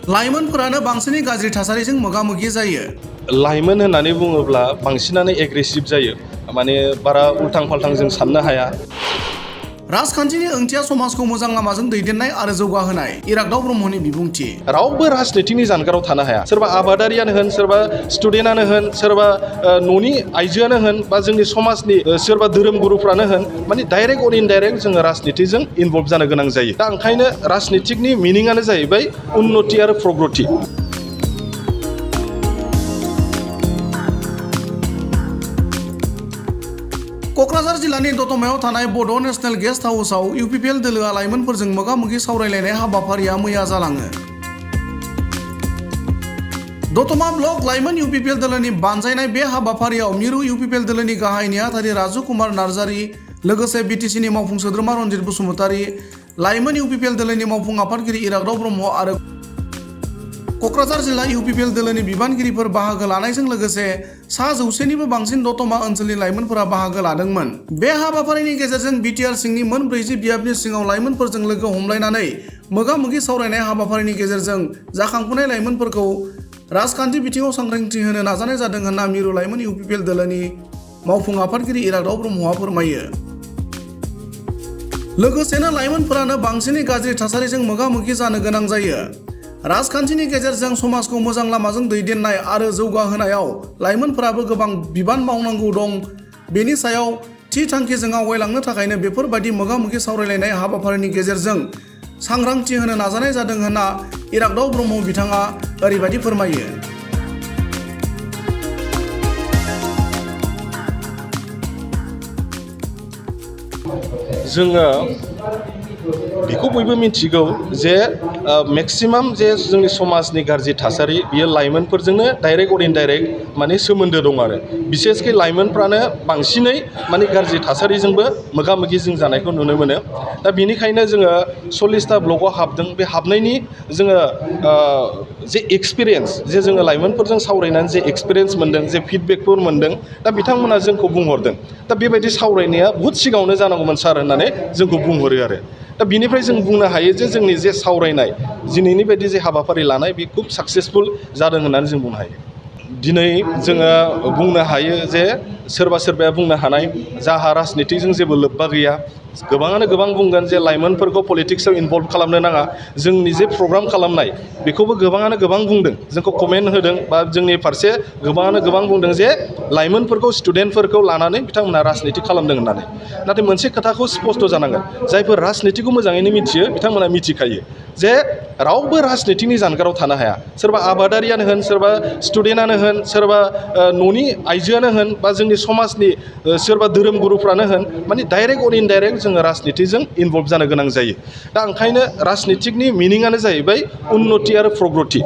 लाइमोनफोरानो बांसिनै गाज्रि थासारिजों मोगा-मोगि जायो। लाइमोन होननानै बुङोब्ला बांसिनानो एग्रेसिभ जायो, माने बारा उल्थां-फाल्थां जों साननो हाया। राजखान्थिनि ओंथिया समाजखौ मोजां लामाजों दैदेननाय आरो जौगाहोनाय। इराग्दाव ब्रह्मनि बिबुंथि। रावबो राजनितिनि जानगाराव थानो हाया। सोरबा आबादारियानो होन, सोरबा स्टुडेन्टआनो होन, सोरबा न'नि आइजोआनो होन, बा जोंनि समाजनि सोरबा धोरोम गुरुफ्रानो होन, माने डाइरेक्ट अर इनडाइरेक्ट जोङो राजनितिजों इनभल्भ जानो गोनां जायो। दा ओंखायनो राजनितिकनि मिनिंआनो जाहैबाय उन्नति आरो प्रग्रति। क'क्राझार जिल्लानि दतमायाव थानाय बड' नेशनेल गेस्ट हाउसआव इउपिपिएल दोलोआ लाइमोनफोरजों मोगा-मोगि सावरायलायनाय हाबाफारिया मैया जालाङो। दतमा ब्लक लाइमोन इउपिपिएल दोलोनि बानजायनाय बे हाबाफारियाव मिरु इउपिपिएल दोलोनि गाहाय नेहाथारि राजु कुमार नार्जारि, लोगोसे बिटिसिनि मावफुं सोद्रोमा रन्जित बसुमतारि, लाइमोन इउपिपिएल दोलोनि मावफुं आफादगिरि इराग्दाव ब्रह्म आरो क'क्राझार जिल्ला इउपिपिएल दोलोनि बिबानगिरिफोर बाहागो लानायजों लोगोसे 100निबो बांसिन दतमा ओनसोलनि लाइमोनफोरा बाहागो लादोंमोन। बे हाबाफारिनि गेजेरजों बिटिआर सिंनि मोन 40 बियाबनि सिङाव लाइमोनफोरजों लोगो हमलायनानै मोगा-मोगि सावरायनाय हाबाफारिनि गेजेरजों जाखांफुनाय लाइमोनफोरखौ राजखान्थि बिथिङाव सांग्रांथि होनो नाजानाय जादों होनना मिरु लाइमोन इउपिपिएल दोलोनि मावफुं आफादगिरि इराग्दाव ब्रह्मआ फोरमायो। लोगोसेनो लाइमोनफोरानो बांसिनै गाज्रि थासारिजों मोगा-मोगि जानो गोनां जायो। राजखान्थिनि गेजेरजों समाजखौ मोजां लामाजों दैदेननाय आरो जौगाहोनायाव लाइमोनफोराबो गोबां बिबान मावनांगौ दं। बेनि सायाव थि थांखिजों आवगायलांनो थाखायनो बेफोरबायदि मोगा-मोगि सावरायलायनाय हाबाफारिनि गेजेरजों सांग्रांथि होनो नाजानाय जादों होनना इराग्दाव ब्रह्म बिथाङा ओरैबायदि फोरमायो। जोङो बेखौ बयबो मिथिगौ जे मेक्सिमाम जे जोंनि समाजनि गाज्रि थासारि बियो लाइमोनफोरजोंनो डाइरेक्ट अर इनडाइरेक्ट माने सोमोन्दो दं आरो बिसेसकै लाइमोनफ्रानो बांसिनै माने गाज्रि थासारिजोंबो मोगा-मोगि जों जानायखौ नुनो मोनो। दा बेनिखायनो जोङो 40टा ब्लकआव हाबदों। बे हाबनायनि जोङो जे एक्सपिरियेन्स जे जोङो लाइमोनफोरजों सावरायनानै जे एक्सपिरियेन्स मोनदों, जे फिडबेकफोर मोनदों, दा बिथांमोना जोंखौ बुंहरदों दा बेबायदि सावरायनाया बुहुद सिगाङावनो जानांगौमोन सार होननानै जोंखौ बुंहरो आरो। दा बिनिफ्राय जों बुंनो हायो जे जोंनि जे सावरायनाय दिनैनि बायदि जे हाबाफारि लानाय बे खुब साक्सेसफुल जादों होननानै जों बुंनो हायो। दिनै जोङो बुंनो हायो जे सोरबा सोरबाया बुंनो हानाय जाहा राजनितिजों जेबो लोब्बा गैया। गोबाङानो गोबां बुंगोन जे लाइमोनफोरखौ पलिटिक्सआव इनभल्भ खालामनो नाङा। जोंनि जे प्रग्राम खालामनाय बेखौबो गोबाङानो गोबां बुंदों, जोंखौ कमेन्ट होदों बा जोंनि फारसे गोबाङानो गोबां बुंदों जे लाइमोनफोरखौ स्टुडेन्टफोरखौ लानानै बिथांमोना राजनिति खालामदों होननानै। नाथाय मोनसे खोथाखौ स्पष्ट जानांगोन, जायफोर राजनितिखौ मोजाङैनो मिथियो बिथांमोना मिथिखायो जे रावबो राजनितिनि जानगाराव थानो हाया। सोरबा आबादारियानो होन, सोरबा स्टुडेन्टआनो होन, सोरबा न'नि आइजोआनो होन, बा जोंनि समाजनि सोरबा धोरोम गुरुफ्रानो होन, माने डाइरेक्ट अर इनडाइरेक्ट जोङो राजनितिजों इनभल्भ जानो गोनां जायो। दा ओंखायनो राजनितिकनि मिनिंआनो जाहैबाय उन्नति आरो प्रग्रति।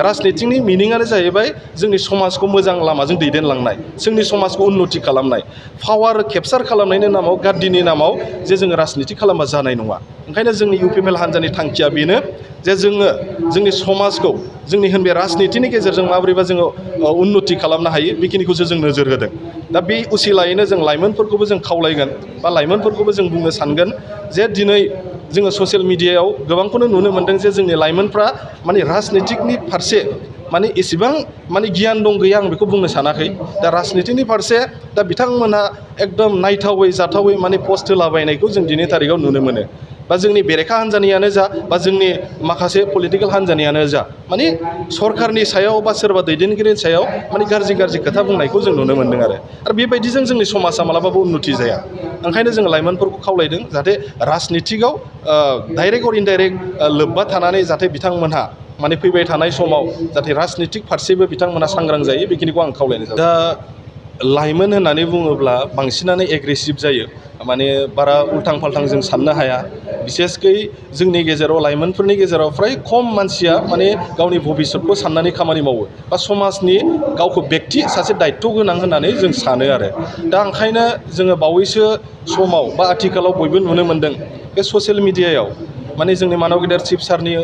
राजनितिकनि मिनिंआनो जाहैबाय जोंनि समाजखौ मोजां लामाजों दैदेनलांनाय, जोंनि समाजखौ उन्नति खालामनाय। पावार केपचार खालामनायनि नामाव, गाद्दिनि नामाव जे जोङो राजनिति खालामबा जानाय नङा। ओंखायनो जोंनि इउपिपिएल हान्जानि थांखिया बेनो जे जोङो जोंनि समाजखौ जोंनि बे राजनितिनि गेजेरजों माबोरैबा जोङो उन्नति खालामनो हायो बेखिनिखौसो जों नोजोर होदों। दा बे उसिलायैनो जों लाइमोनफोरखौबो जों खावलायगोन बा लाइमोनफोरखौबो जों बुंनो सानगोन जे दिनै जोङो ससियेल मिडियायाव गोबांखौनो नुनो मोनदों जे जोंनि लाइमोनफ्रा माने राजनितिकनि फारसे माने एसेबां माने गियान दं गैया आं बेखौ बुंनो सानाखै। दा राजनितिनि फारसे दा बिथांमोनहा एकदम नायथावै जाथावै माने पस्ट होलाबायनायखौ जों दिनै थारिखआव नुनो मोनो। बा जोंनि बेरेखा हान्जानियानो जा बा जोंनि माखासे पलिटिकेल हान्जानियानो जा माने सरकारनि सायाव बा सोरबा दैदेनगिरिनि सायाव माने गाज्रि गाज्रि खोथा बुंनायखौ जों नुनो मोन्दों आरो बेबायदिजों जोंनि समाजा मालाबाबो उन्नति जाया। ओंखायनो जोङो लाइमोनफोरखौ खावलायदों जाहाथे राजनितिकआव डाइरेक्ट अर इनडाइरेक्ट लोब्बा थानानै जाहाथे बिथांमोनहा माने फैबाय थानाय समाव जाहाथे राजनितिक फारसेबो बिथांमोना सांग्रां जायो बेखिनिखौ आं खावलायनाय जाबाय। दा लाइमोन होननानै बुङोब्ला बांसिनानो एग्रेसिभ जायो, माने बारा उल्थां-फाल्थां जों साननो हाया। बिसेसकै जोंनि गेजेराव लाइमोनफोरनि गेजेराव फ्राय खम मानसिया माने गावनि भबिसतखौ साननानै खामानि मावो बा समाजनि गावखौ बेक्ति सासे दायित्व गोनां होननानै जों सानो आरो। दा ओंखायनो जोङो बावैसो समाव बा आथिखालाव बयबो नुनो मोन्दों बे ससियेल मिडियायाव माने जोंनि मानब गेदेर चिफ सारनि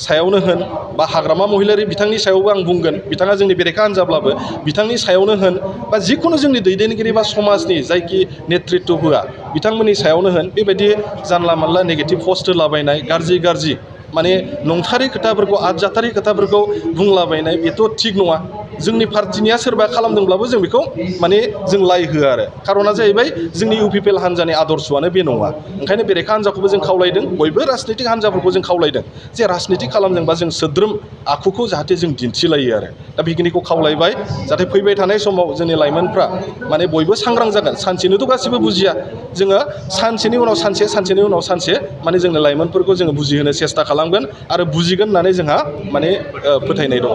सायावनो होन बा हाग्रामा महिलारि बिथांनि सायावबो आं बुंगोन, बिथाङा जोंनि बेरेखा हान्जाब्लाबो बिथांनि सायावनो होन बा जिखुनु जोंनि दैदेनगिरि बा समाजनि जायखि नेतृत्व होआ बिथांमोननि सायावनो होन बेबायदि जानला मानला नेगेटिभ पस्ट होलाबायनाय, गाज्रि माने नंथारै खोथाफोरखौ आरजाथारै खोथाफोरखौ बुंलाबायनाय बेथ' थिग नङा जोंनि पार्टिनिया सोरबा खालामदोंब्लाबो जों बेखौ माने जों लाइ होआ आरो खारना जाहैबाय जोंनि UPPL हान्जानि आदर्शआनो बे नङा ओंखायनो बेरेखा हान्जाखौबो जों खावलायदों बयबो राजनितिक हान्जाफोरखौ जों खावलायदों जे राजनिति खालामदोंबा जों सोद्रोम आखुखौ जाहाथे जों दिन्थिलायो आरो दा बेखिनिखौ खावलायबाय जाहाथे फैबाय थानाय समाव जोंनि लाइमोनफ्रा माने बयबो सांग्रां जागोन सानसेनोथ' गासिबो बुजिया जोङो सानसेनि उनाव सानसे सानसेनि उनाव सानसे माने जोंनि लाइमोनफोरखौ जोङो बुजिहोनो सेस्था खालामगोन आरो बुजिगोन होननानै जोंहा माने फोथायनाय दङ